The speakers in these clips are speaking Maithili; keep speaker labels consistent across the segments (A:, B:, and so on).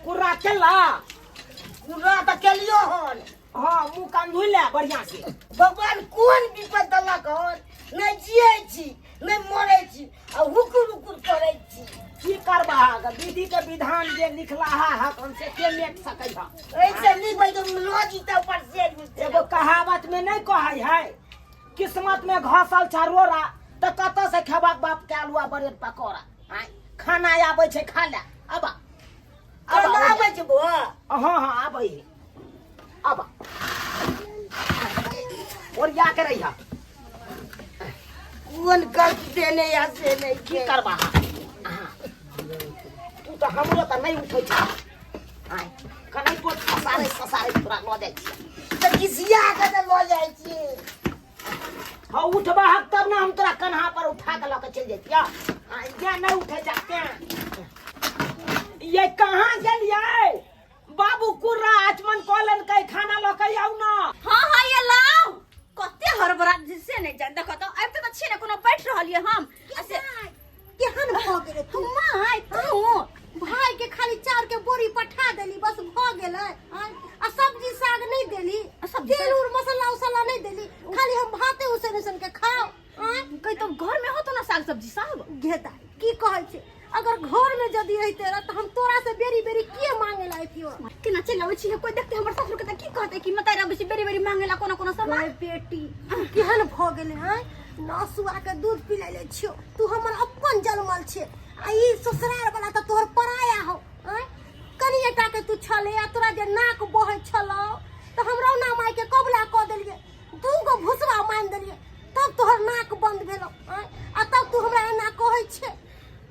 A: कुर्रा केला?
B: कुर्रा तऽ केलियो हन।
A: हाँ, मुँह कान धोइ ले बढ़िया से।
B: भगवान कोन विपद देलक हन, नहि जियै छी नहि मरै छी आ हुकुर हुकुर करै छी।
A: की करबा, विधि के विधान जे लिखला है हकन से के मेट सकै है?
B: ऐसे नीक भाई तो लो जीता ऊपर से मिलते।
A: एगो कहावत में नहीं कहै है, किस्मत में घसल छ रोड़ा तऽ कतऽ से खेबाक बाप के आलुआ ब्रेड पकौड़ा। आँय, खाना आबै छै, खा ले। अब
B: खाना आबै छै बौआ?
A: हाँ हाँ, आबै है। अब ओरिया के रहिया।
B: कोन गलती देने या से नहीं।
A: की करबा हाँ, तू तऽ हमरो तऽ नहि उठै छ। आँय, कनै तो ससारे ससारे तोरा लऽ जाइ छियै।
B: तऽ घिसिया के तऽ लऽ जाइ छियै।
A: हाँ, उठबा हक तब ना हम तोरा कन्हा पर उठा के लऽ के चलि जैतियै। आँय, या नहि उठै छ तें। ये कहाँ गेलियै बाबू? कुर्रा आचमन कऽ लेलकै, खाना लऽ के आउ ना।
C: हाँ हाँ, ये लाओ। कते हड़बड़ा से नहीं जान। देखो तो आबि तऽ छी ने कोनो बैठ रहलियै हम आ से
D: केहन भऽ गेलै तू?
C: माय, तू
D: भाई के खाली चाउर के बोरी पठा देली, बस भऽ गेलै। आँय? आ सब्जी साग नहीं देली?
C: आ सब्जी
D: तेल उर मसाला उसाला नहीं देली, खाली हम भाते उसन उसन के खाओ। आँय?
C: कहीं तो घर में हो तो ना साग सब्जी सब।
D: घेता की कहै छै, अगर घर में यदि रहिते रह तऽ हम तोरा से बेरी बेरी किए मांगे ला अइतियो?
C: केना चलि अबै छी? कोई देखते हमर ससुर के तऽ की कहते कि मताई अबै छी बेरी बेरी मांगे ला कोनो कोनो सामान।
D: गै बेटी, तू केहन भऽ गेलै हैं? नसुआ के दूध पिलाइले छियो, तू हमर अपन जनमल छे आ ई ससुराल वाला तऽ तोहर पराया हो। आँय, कनिए टा के तू छले आ तोरा जे नाक बहै छलौ तऽ हम रौना माय के कबुला कऽ देलियै, दू गो भुसवा मानि देलियै, तब तोहर नाक बंद भेलौ। आँय, आ तब तू हमरा एना कहै छे?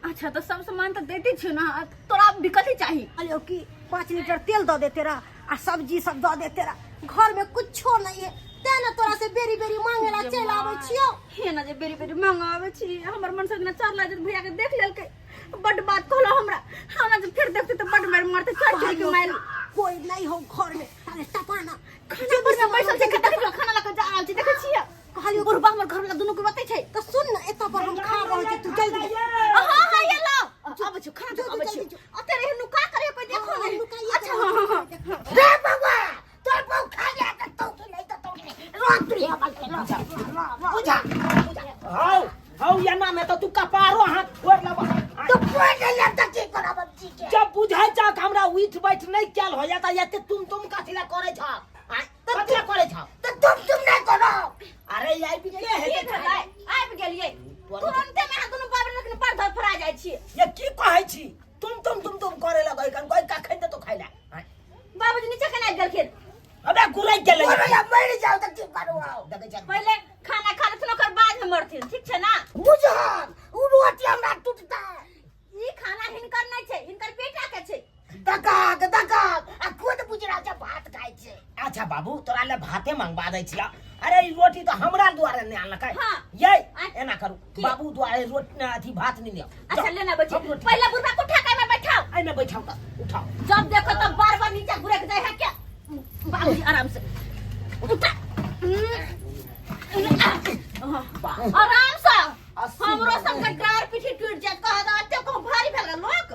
C: अच्छा, तऽ सब सामान तऽ दैते छियौ ना, आ तोरा भी कथी चाही?
D: कहलियौ कि 5 लीटर तेल दऽ देते रह आ सब्जी सब दऽ देते रह। घर में कुछो नहीं है, तें ने तोरा से बेरी बेरी मांगे ला चलि आबै छियौ।
C: हे ना जे बेरी बेरी मांगा आबै छी, हमर मन से ना चार लाज भैया के देख लेलकै, बड बात कहलो हमरा। हमरा जे फेर देखते तऽ बड मारि मारते, चढ़ चढ़ के मारि।
D: कोई नहीं हो घर में, ताले टपाना।
C: खाना पर में बैसल छै, देखै छियै खाना लऽ के जा रहल छै, देखै छियै।
D: कहलियौ
C: बुढ़बा हमर घर वाला दुनू के बतै छै।
D: तऽ सुन ने, एतऽ पर हम खा रहल छी, तू जल्दी।
C: हाँ हाँ, ये लाओ, आबै छी खाना।
D: जो,
C: आबै छी।
D: जल्दी जो।
C: ओते रहे नुका करे, कोई देखो
D: हाँ,
C: नहीं।
D: नुकाइए
C: अच्छा।
D: के
C: हाँ हाँ हाँ।
B: रे बौआ, तोर बहू खा लिया तऽ तौ की नहीं तऽ तौ की नहीं। रोज तू हे बल के रो रो
A: बुझा हौ हौ, एना में तऽ तू कपारो हाथ फोड़ लेबह।
B: तो कोई नहीं लगता, की करब अब जी के?
A: जब बुझै छक हमरा उठ बैठ नहि कयल होइया तऽ एते तुम तुम कथी लए करै छह? आँय, कथी लए करै छह?
B: तऽ तुम तुम नहीं करो।
A: अरे, आबि के
C: की
A: हेतै?
C: भेलै? आबि गेलियै तुरन्ते में अहाँ दुनू बाप रखने पर धर फरा जाइ छियै।
A: ये की कहै छी? तुम तुम तुम तुम करे लगै कन कोई कखन देतो खाइ लए? आँय?
C: बाबूजी नीचे केना आबि गेलखिन?
A: अबे गुरै गेलै।
B: बोलो या मरि जाओ तऽ की करू आओ?
A: देखै छै।
C: पहिले खाना खा लेथिन, ओकर बाद में मरथिन, ठीक छै ना?
B: बुझल उ रोटी हमरा टूटता।
C: ई खाना हिनकर नहि छै, हिनकर बेटा के छै।
B: दकाक दकाक आ खुद बुझि रहल छै भात खाइ छै।
A: अच्छा बाबू, तोरा ले भाते मंगवा दै छिया। अरे, ई रोटी तऽ हमरा दुआरे नहि आनलकै।
C: हाँ।
A: ये
C: आँय।
A: एना करू।
C: की?
A: बाबू दुआरे रोटी न, अथी भात नहीं लियो।
C: अच्छा, लेना बची।
A: हम रोटी।
C: पहिले बुढ़बा को उठा के एहिमे बैठाओ।
A: एहिमे बैठाओ तऽ उठाओ।
C: जब देखो तब बार बार नीचे घुरक जाए है क्या? बाबूजी, आराम से उठा, आराम से। हमरो सबके डार पीठी टूट जात। कह दो एते को भारी भेल गेल लोक।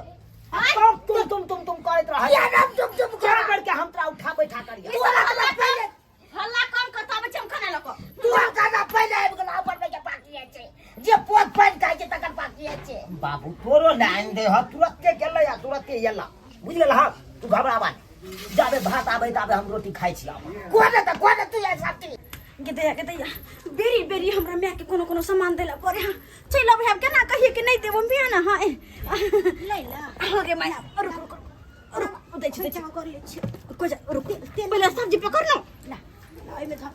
C: आँय?
A: तब तुम तुम तुम तुम करैत रहै।
B: या नाम तुम तुम
A: क्या
B: कर।
A: करके हम तोरा उठा बैठा करिया?
C: ई सब
B: तोरा
C: हल्ला
B: खाना पहिले
C: हल्ला कम कर, तब हम खाना लको।
B: तोरा खाना पहिले आबि गेल, बनबै के बाकी छै, जे पोत पानि खाइ छै तकर बाकी छै।
A: बाबू, तोरो ले आनि दे ह। तुरते गेलै आ तुरते एला, बुझि गेल? हँ, तू घबराबा नहि। जाबे भात आबै ताबे हम रोटी खाइ छी आब।
B: कोने तऽ कोने तू यार साथी।
C: गे दैया, गे दैया, बेरी बेरी हमरा माय के कोनो कोनो सामान देला पड़े। हाँ, चलि अबै, आब केना कहिए कि नहि देबो माय ने। हाँ,
D: लै ला।
C: हाँ गे my, रुक रुक रुक रुक, दै छी, दै छी।
D: कर ले छियो।
C: को जा, रुक, पहिले सब्जी पकड़ न।
D: ला ला, एहिमे धर।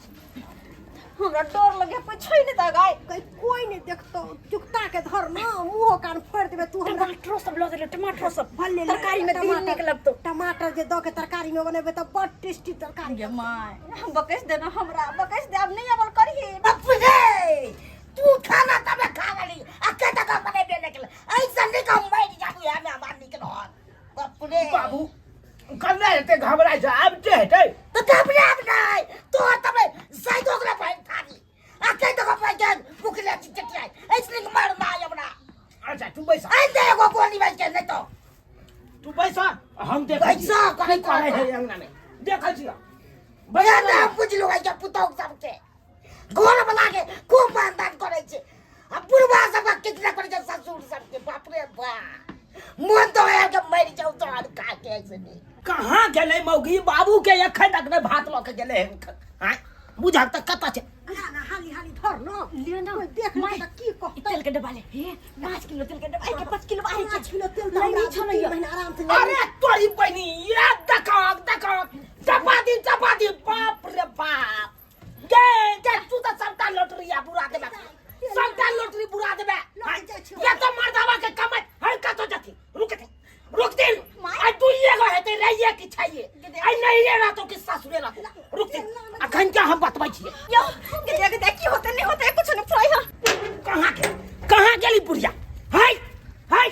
C: हमरा डर लगे, कोई छै नहि तऽ गाय।
D: कहीं कोई नहीं देखतो, चुकता के धर ना, मुंहो कान फोड़ देबे तू हमरा।
C: टमाटरो सब लऽ देले, टमाटरो सब।
D: भले ले,
C: तरकारी में तेल
D: टमाटर-
C: नीक लगतौ।
D: टमाटर जे दऽ के तरकारी में बनेबे तऽ बड़ टेस्टी तरकारी।
C: गे my, बकैस देना हमरा, बकैस दे, आब नहि अबल करही।
B: बाप रे, तू खाना तबे खा लेली आ के तक बनेबे नहि केलक। ऐसा नहीं हम मरि जाबू, हमे हमार निकल हन। बाप रे।
A: बाबू, कन्ना हेतै? घबराइ छै, आब जे हेतै।
B: तऽ घबराब नहि, तोहर तबे शायद ओकरा पानि थारी आ के तक पानि के मुखले चिटियाइ ऐसने मार माय हमरा।
A: अच्छा, तू बैस।
B: आइ दे एगो गोली मारि के, नहि तो।
A: तू बैस हम देखै छी।
B: बैसऽ,
A: की करै है अंगना में देखै छी
B: बया ना बुझलो है पुतौह सबके घर वाला के खूब मानदान करै छै आ बुढ़वा सब के कितना करै छै ससुर सबके बाप रे बाप मन तो है के मरि जाऊ तो और खा के ऐसे नहीं
A: कहाँ गेलै मौगी बाबू के एखन तक नहि भात लऽ के गेलै हन आँय बुझक तऽ कतऽ छै
D: ना ना हाली हाली धर न
C: लिअ न
D: कोइ देख
C: माय,
D: लेतै तऽ की
C: ई
D: कहतै
C: तेल के डब्बा ले हे 5 किलो तेल के डब्बा के 5 किलो आहे
D: 5 किलो तेल तऽ
C: नहीं
D: हमरा
C: छलै
D: 3
C: यौ।
D: महीना आराम से
A: अरे तोरी बहिनी ये देखक देखक चपाती चपाती बाप रे बाप गे गे तू तऽ सबटा लोटरी आ बुरा देबे सबटा लोटरी बुरा देबे
D: लऽ जाइ छियौ।
A: ये तो मर्दावा के कमाई हर कतो जथी रुक दे रुक दे आ तू ये गो हेतै रहिए कि छैये आई नहीं रे रहतो कि ससुरे रहतो रुक दे अखन क्या हम बतबै छियै
C: यो के देख देख की होते नहीं होते कुछ नहीं फ्राई
A: कहाँ के कहाँ गेली बुढ़िया हाय हाय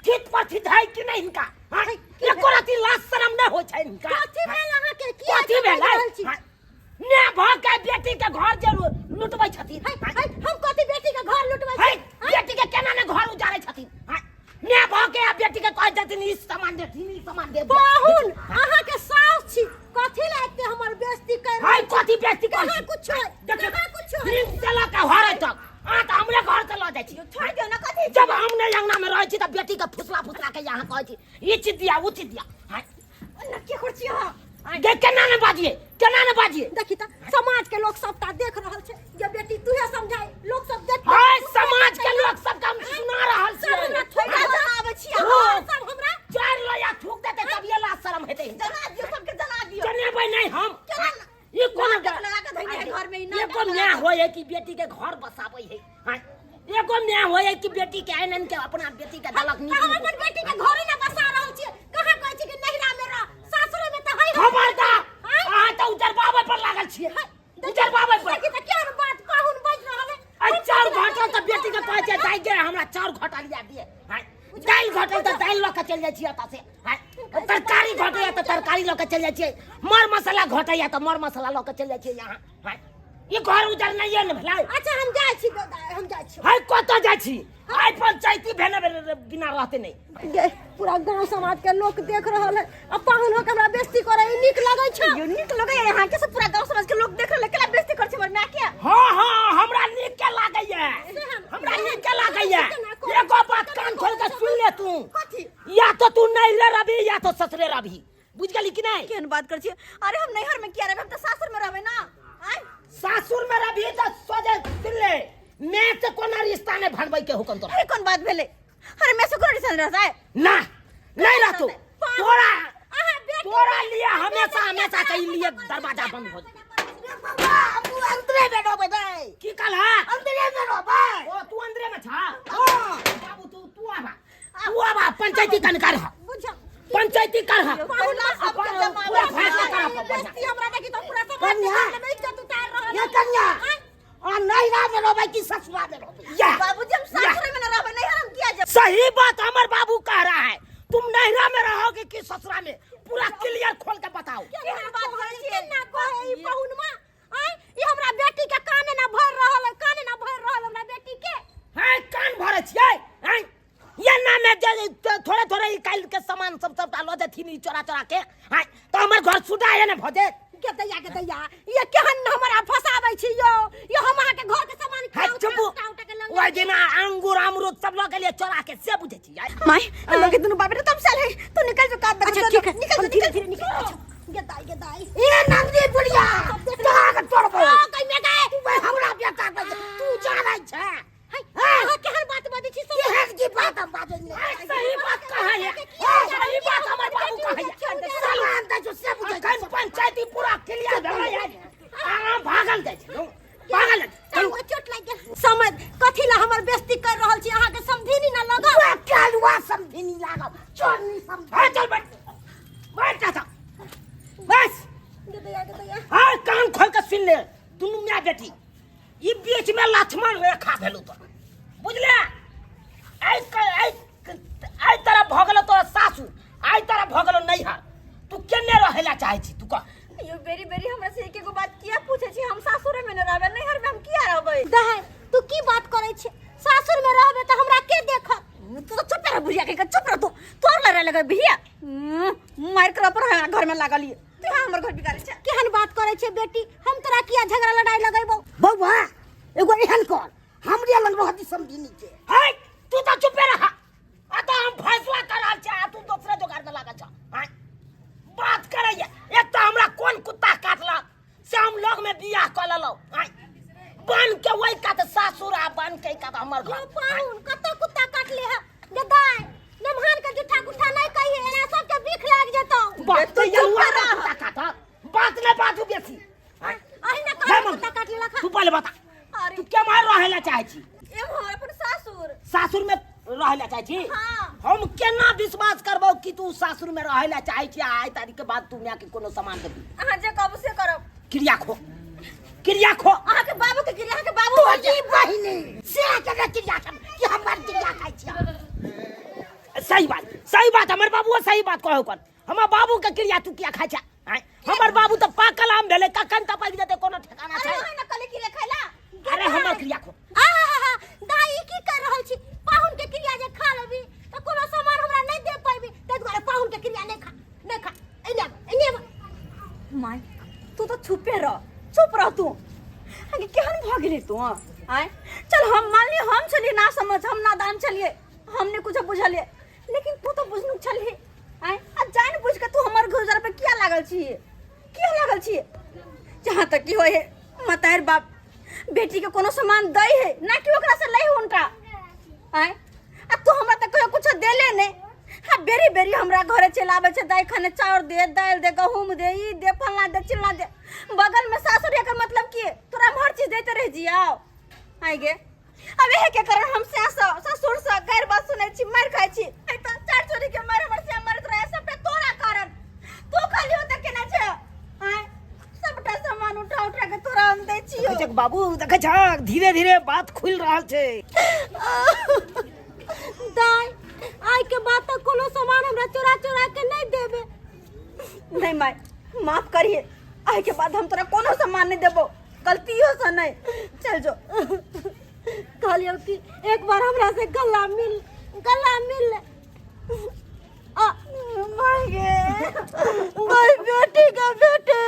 A: चित पथित है कि नहीं हिनका हाय एको रति लाज शरम नहीं होइ छै हिनका
D: कथी भेल अहाँके की
A: कथी भेल
D: रहल छी
A: हाय? ने भ के बेटी के घर जे लुटबै छथिन
D: हाय, हाय, हम कथी बेटी के घर लुटबै
A: हाय
D: छी
A: बेटी के केना ने घर उजाड़ै छथिन हाय ने भ के आ बेटी के कहै छथिन ई सामान देथिन ई सामान दे
D: पाहुन अहाँके सास छी कथी ला एते हमर बेइज्जती कर
A: हाय कथी बेइज्जती करै
D: कहाँ
A: छी?
D: कुछो है?
A: देखियौ
D: कहाँ कुछो है?
A: नीम से लऽ के घर तक अहाँ तऽ हमरे घर से लऽ जाइ छी
C: छोड़ दियो ना कथी
A: जब हम नहीं अंगना में रहै छी तऽ बेटी के फुसला फुसला के यहाँ कहै छी ई चीज दिया ऊ चीज दिया हाय
C: ना के कर छी अहाँ
A: गे केना ने बाजिए केना ने बाजिए
D: देखी तऽ समाज के लोग सबटा देख रहल छै जे बेटी तूहे समझाई लोग सब देख
A: हाय समाज के लोग सब के हम सुना रहल
D: सब हमरा
A: छियै
D: थोड़ा
C: जनाबै छी
A: हाँ।
D: सब हमरा
A: चार लोया थूक देते तब ये लाज शरम हेतै
C: जना दियो सबके जना दियो
A: जनेबै नहीं हम
C: केना
A: ई कोन
C: नाटक लगा के धइने है घर में, ई नाटक
A: एगो
C: लगा
A: न्याय
C: के।
A: होय है कि बेटी के घर बसाबै है हाँ? एगो न्याय होय है कि बेटी के आइन आइन के अपना बेटी के दलक
D: तऽ हम
A: नीक
D: अपन बेटी के घरे ना बसा रहल छियै कहाँ कहै छी कि नहिरा में रह सासुरे में तऽ है
A: खबरदार
D: आँय?
A: अहाँ तऽ उजरबाबै पर लागल छियै उजरबाबै पर
D: देखी तऽ केहन बात पाहुन बाजि रहल है
A: आ चाउर घटल तऽ बेटी के कहै छै दाइ गे हमरा चाउर घटल या दिए हाँ? दालि घटल तऽ दालि लऽ के चलि जाइ छियै एतऽ से हाँ? तरकारी घटैया तऽ तरकारी लऽ के चलि जाइ छियै मर मसाला घटैया तऽ मर मसाला लऽ के चलि जाइ छियै यहाँ हाँ? ई घर उजर नहीं ने भेलै
D: अच्छा हम जाइ छी हम जाइ छी
A: हाय कतऽ जाइ छी आइ पंचायती भेने बिना रहते नहीं
D: गे पूरा गांव समाज के लोग देख रहल है आ पाहुन हो के हमरा बेइज्जती करे ई नीक लगै छै
C: यो नीक लगै है यहाँ के सब पूरा गांव समाज के लोग देख रहल केला बेइज्जती कर छै हमर माय के
A: हाँ हाँ हमरा नीक के लागैया हमरा नीक के लागैया एगो बात कान खोल के सुन ले तू
C: कथी
A: या तो तू नैहरे रहबी या तो ससुरे रहबी बुझ गेली कि नहीं
C: केहन बात कर छी अरे हम नैहर में किया रहबै हम त सासुर में रहबै ना आय
A: सासुर में रहबी तो सोझे सुन ले मैं से कोना रिश्ता नहीं भरबै के हुकम तोरा
C: अरे कोन बात भेलै अरे मैं से कोन रिश्ता रहता है
A: ना नहीं रहतू तोरा
D: अहाँ बेटी
A: तोरा लिए हमेशा हमेशा के लिए दरवाजा बंद हो जाए
B: बाबा हम अंदरे में रहबै रे
A: की कहला
B: अंदरे में रहबै
A: ओ तू अंदरे में छा हां बाबू तू तू आबा तू आबा पंचायती कनकर हा
D: बुझ
A: पंचायती कर हा
C: पहिला सबके जमाना
A: पूरा फैसला कर
D: ई बेइज्जती हमरा देखी तऽ पूरा समाज के
B: कन्या।
D: सामने में इज्जत उतार रहल
B: ये
D: है
B: कन्या आ नैहरा में रहबै कि ससुरा में रहबै
A: या
C: बाबूजी हम सासुर में ना रहबै नैहर हम किया जब
A: सही बात हमर बाबू कह रहा है तुम नैहरा में रहोगे कि ससुरा में पूरा क्लियर खोल के बताओ
C: केहन बात करै छियै
D: केना कहै ई पहुनमा आँय ई हमरा बेटी के काने ना भरि रहल है काने ना भरि रहल हमरा बेटी के
A: हैं कान भरे छियै हैं ये ना में जे थोड़े थोड़े ई काल्हि के सामान सब सबटा लऽ जेथिन ई चोरा चोरा के हैं तऽ हमर घर सुटा है ने भऽ जेत
D: के दैया के दैया ये केहन हमरा फसाबै छी यौ ये हम अहाँ के घर के सामान
A: है
D: उठा
A: चुप
D: उठा उठा के लऽ
A: ओहि दिन अंगूर अमरूद सब लऽ गेलियै चोरा के से बुझै छियै
C: माय हम के दुनू बाप बेटा तमसाल है तू निकल जो कात
D: अच्छा ठीक है
C: निकल
D: हम
C: जो
D: धीरे
C: निकल
D: धीरे निकल अच्छा गे दाई गे दाई
B: ए नंदी बुढ़िया तोरा के तोड़बो
D: आ कहीं में गए
B: तू भाई हमरा बेटा के तू जानै छै
D: हाय अहाँ केहन बात बाजै छी सब
B: केहन की बात हम बाजै नहि
A: सही बात कहै है सही बात हमर बाबू कहै है
B: सामान दै छौ से बुझै
A: अखन पंचायती पूरा क्लियर भेलै है अहाँ भागल जाइ छी भागल जाइ छी। चलू
D: चलू चोट लागि गेल समझ कथी ला हमर बेइज्जती कर रहल छी अहाँ के समधिनी ना लगल
B: तोरा कालुआ समधिनी लागब चोरनी समधिनी
A: हाँ चल बैठ बैठ जा बस
D: गे दैया गे दैया
A: हाँ कान खोल के सुन ले दुनू माय बेटी ई बीच में लक्ष्मण रेखा भेलू तो बुझले आइ आइ तरफ भऽ गेलो तोरा सासू आइ तरफ भऽ गेलो नैहर तू केने रहै ला चाहै छी तू कह
C: यो बेरी बेरी हमरा से एक एगो बात किया पूछे छी हम सासुरे में न रहबै नैहर में हम किया रहबै
D: दहे तू की बात करै छी सासुर में रहबे तऽ हमरा के देखत
C: तू तो चुप रह बुढ़िया के चुप रह तू तोर लड़े लगे भैया मारि करऽ पर हमरा घर में लागल ये तू हमर घर बिगाड़ै छै।
D: केहन बात करै छै बेटी, हम तोरा किया झगड़ा लड़ाई लगेबौ?
B: बौआ एगो एहन कर, हमरे लग रहती समझिनी के।
A: है तू तो चुपे रहा, आ तो हम फैसला कर रहल छी आ तू दोसरे जोगार में लागल छ। आँय, बात करैया एक तो हमरा कोन कुत्ता काटलक से हम लग में बियाह कऽ लेलहुँ। आँय, बन के ओहि कात सासुर आ बन के कात हमर घर।
D: यौ पाहुन, कतऽ कुत्ता काटले है गे दाय? नमहान के जुठा गुठा नहीं कहिए, एना सबके बिख लाग जेतौ।
A: बात
C: तू
A: तो
C: चुप
A: यलुआ
C: रह।
A: कुत्ता काटत, बात नहीं बाजू बेसी। आँय,
D: अहिना
A: हे
D: कहै
A: मम्मी,
D: कुत्ता काटले लखा।
A: तू पहले बता
C: अरे
A: तू केम्हर रहै ला चाहै छी?
C: एम्हर अपन सासुर।
A: सासुर में रहै ला चाहै छी?
C: हाँ।
A: हम केना विश्वास करबौ कि तू सासुर में रहै ला चाहै छी आ आइ तारीख के बाद तू माय के कोनो सामान देबी?
C: अहाँ जे कहबो से करब।
A: क्रिया खो, क्रिया खो।
C: अहाँ के बाबू के क्रिया, अहाँ के बाबू
B: तू ई बहिनी से के ने क्रिया सब कि हमर क्रिया खाइ छी।
A: सही बात, सही बात, हमर बाबूओ सही बात कहौ कर। हमर बाबू के क्रिया तू किया खाइ छै? आँय, हमर बाबू तऽ पाकल आम भेलै, कखन टपकि जेतै कोनो ठिकाना
C: अरे
A: छै?
C: अहाँ ने कहली क्रिया खाइला।
A: अरे हमर क्रिया खो।
D: आहा दाई, ई की कर रहल छी? पाहुन के क्रिया जे खा लेबी तऽ कोनो सामान हमरा नहीं दे पाबी, ताहि दुआरे पाहुन के क्रिया नहीं खा, नहीं खा। एने आब, एने आब।
C: माय तू तो चुपे रह, चुप रह तू। आगे केहन भऽ गेली तू? आय चल हम मानली हम छलिए ना समझ, हम नादान छलिए, हमने कुछ बुझलिए, लेकिन तू तो बुझनुक छलही। आय आ जान बुझ के तू हमर घर पे किया लागल छी, किया लागल छी? जहाँ तक की होय है मतार बाप बेटी के कोनो सामान दै है ना कि ओकरा से लै उनका। आय आ तू हमरा त कहियो कुछ देले नहीं। हाँ बेरी बेरी हमरा घरे चलि आबै छै, दाइ खाने चाउर दे, दालि दे, गहूम दे, ई दे, फलना दे, चिलना दे। बगल में सासुर एकर मतलब की? तोरा हम हर चीज दैते रह जियाओ। आइ गे अब एहे के कारण हम सास ससुर से गैर बात सुनै छी, मारि खाइ छी। आइ त चार चोरी के मारि हमर से मारैत रहे, सबटा तोरा कारण। तू खाली ओतऽ केना छै? आय सबटा सामान उठा उठा के तोरा हम दै छियौ।
A: देखै छक बाबू, देखै छक धीरे धीरे बात खुलि रहल छै।
D: दाय, आइ के बाद तऽ कोनो सामान हमरा चोरा चोरा के नहीं देबे।
C: नहीं माय, माफ करिए, आइ के बाद हम तोरा कोनो सामान नहीं देबो, गलतियों से नहीं। चल जो।
D: कहलियौ कि एक बार हमरा से गला मिल, गला मिल। आ
C: माय गे, माय बेटी का बेटे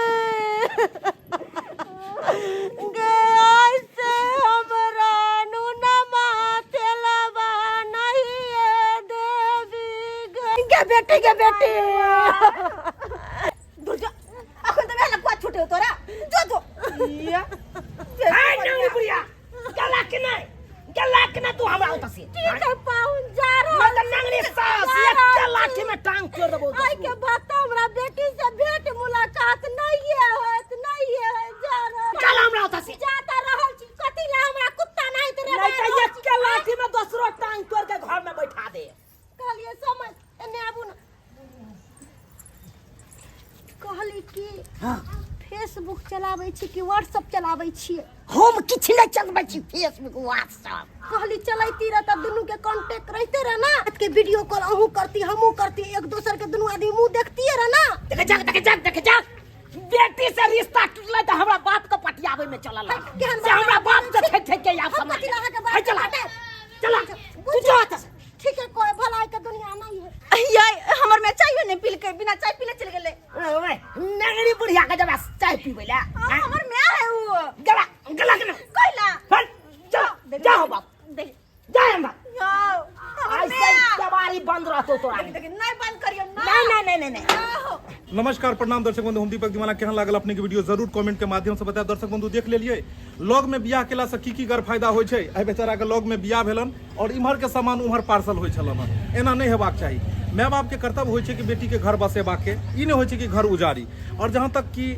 C: गे, आज से हमरा नुना माथे लबा नहीं है देवी गे। गे बेटी गे बेटी। दुर्गा, अखन तऽ भेल कुआ छूटे तोरा। जो जो। या।
A: आइ नंगी बुढ़िया, गला के नहीं, गला के नहीं तू हमरा ओतऽ से।
D: ठीक है पाहुन, जा रहल
A: मैं तऽ नंगरी सास,
D: जा
A: एक
D: रहल
A: लाठी
D: छी।
A: में टांग तोड़ देबौ।
D: आइ के बाद तऽ हमरा बेटी से भेंट मुलाकात नहीं होत, नहीं होत। जा रहल।
A: चल हमरा ओतऽ से।
D: जा तऽ रहल छी, कथी ला हमरा कुत्ता नहीं तऽ रे।
A: नहीं तऽ एक के लाठी में दोसरो टांग तोड़ के घर में बैठा दे।
D: कहलिए समझ एने आबू ना। कहली कि
B: हाँ।
D: फेसबुक चलाबै छी कि व्हाट्सएप चलाबै छियै?
B: हम किछु नहि चलबै छी फेसबुक व्हाट्सएप।
D: कहली चलैती रह तऽ दुनू के कांटेक्ट रहिते रह ना, के वीडियो कॉल अहूँ करती हमहूँ करती, एक दोसर के दुनू आदमी मुंह देखतिए रह ना।
A: देखे जाक, देखे जाक, देखे जाक, बेटी से रिश्ता टूटलै तऽ हमरा बाप के पटियाबै में चलल
D: है, केहन
A: से हमरा
D: बात
A: बाप से ठेक ठेक के आब
D: हम
A: समाज।
D: कथी ला अहाँके बाप
A: है,
D: के
A: चला
D: पटायब?
A: चला तू जो एतऽ से।
D: ठीक है, कोई भलाई के दुनिया नहीं है।
C: ये हमर में चाय नहीं पीलकै, बिना चाय पीले चल गेलै।
A: ओए नंगरी बुढ़िया के जब चाय पीबै ला।
C: हाँ, हमर माय है उ।
A: गला गला के ना।
C: कैला?
A: हट, जा, जा हो बाप।
C: देख।
A: जा हम बाप।
C: यौ, हमर
A: ऐसे
C: माय।
A: केवाड़ी बंद रहतो तोरा।
C: देख, देख, नहीं बंद करियो, ना।
A: नहीं, नहीं, नहीं, नहीं, नहीं।
C: आहो।
E: नमस्कार, प्रणाम दर्शक बंधु, हम दीपक दीवाना। केहन लागल अपने के वीडियो जरूर कमेंट के माध्यम से बताएब। दर्शक बंधु देख लेलिए लॉग में बियाह केला से की की गर फायदा होय छै। एहि बेचारा के लॉग में बियाह भेलन और इम्हर के सामान उम्हर पार्सल होय छलन हन। एना नहीं हेबाक चाही। माय बाप के कर्तव्य होय छै कि बेटी के घर बसेबाक के, ई नहीं होय छै कि घर उजाड़ी। और जहाँ तक कि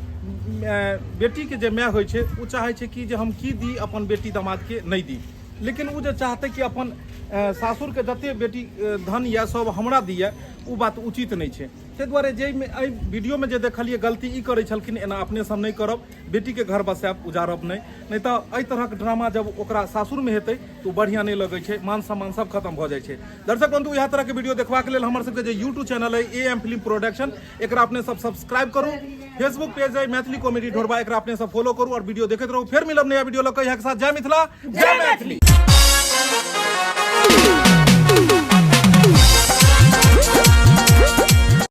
E: बेटी के जे माय होय छै उ चाहे छै कि जे हम की दी अपन बेटी दामाद के नहीं दी, लेकिन उ जे चाहते कि अपन सासुर के जते बेटी धन या सब हमरा दिए, उ बात उचित नहीं छै। ताहि दुआरे जाहिमे एहि वीडियोमे जे देखलियै गलती ई करै छलखिन, एना अपने सब नहि करब, बेटीके घर बसायब उजारब नहि, नहि तऽ एहि तरहक ड्रामा जब ओकरा सासुरमे हेतै तऽ ओ बढ़िआँ नहि लगै छै, मान सम्मान सब खत्म भऽ जाइ छै। दर्शक बंधु इएह तरहके वीडियो देखबाक लेल हमर सबके जे यूट्यूब चैनल अइ ए एम फिल्म प्रोडक्शन, एकरा अपने सब सब्सक्राइब करू। फेसबुक पेज अइ मैथिली कॉमेडी ढोरबा, एकरा अपने सब फॉलो करू और वीडियो देखैत रहू। फेर मिलब नया वीडियो लऽ कऽ, इएह के साथ जय मिथिला जय मैथिली।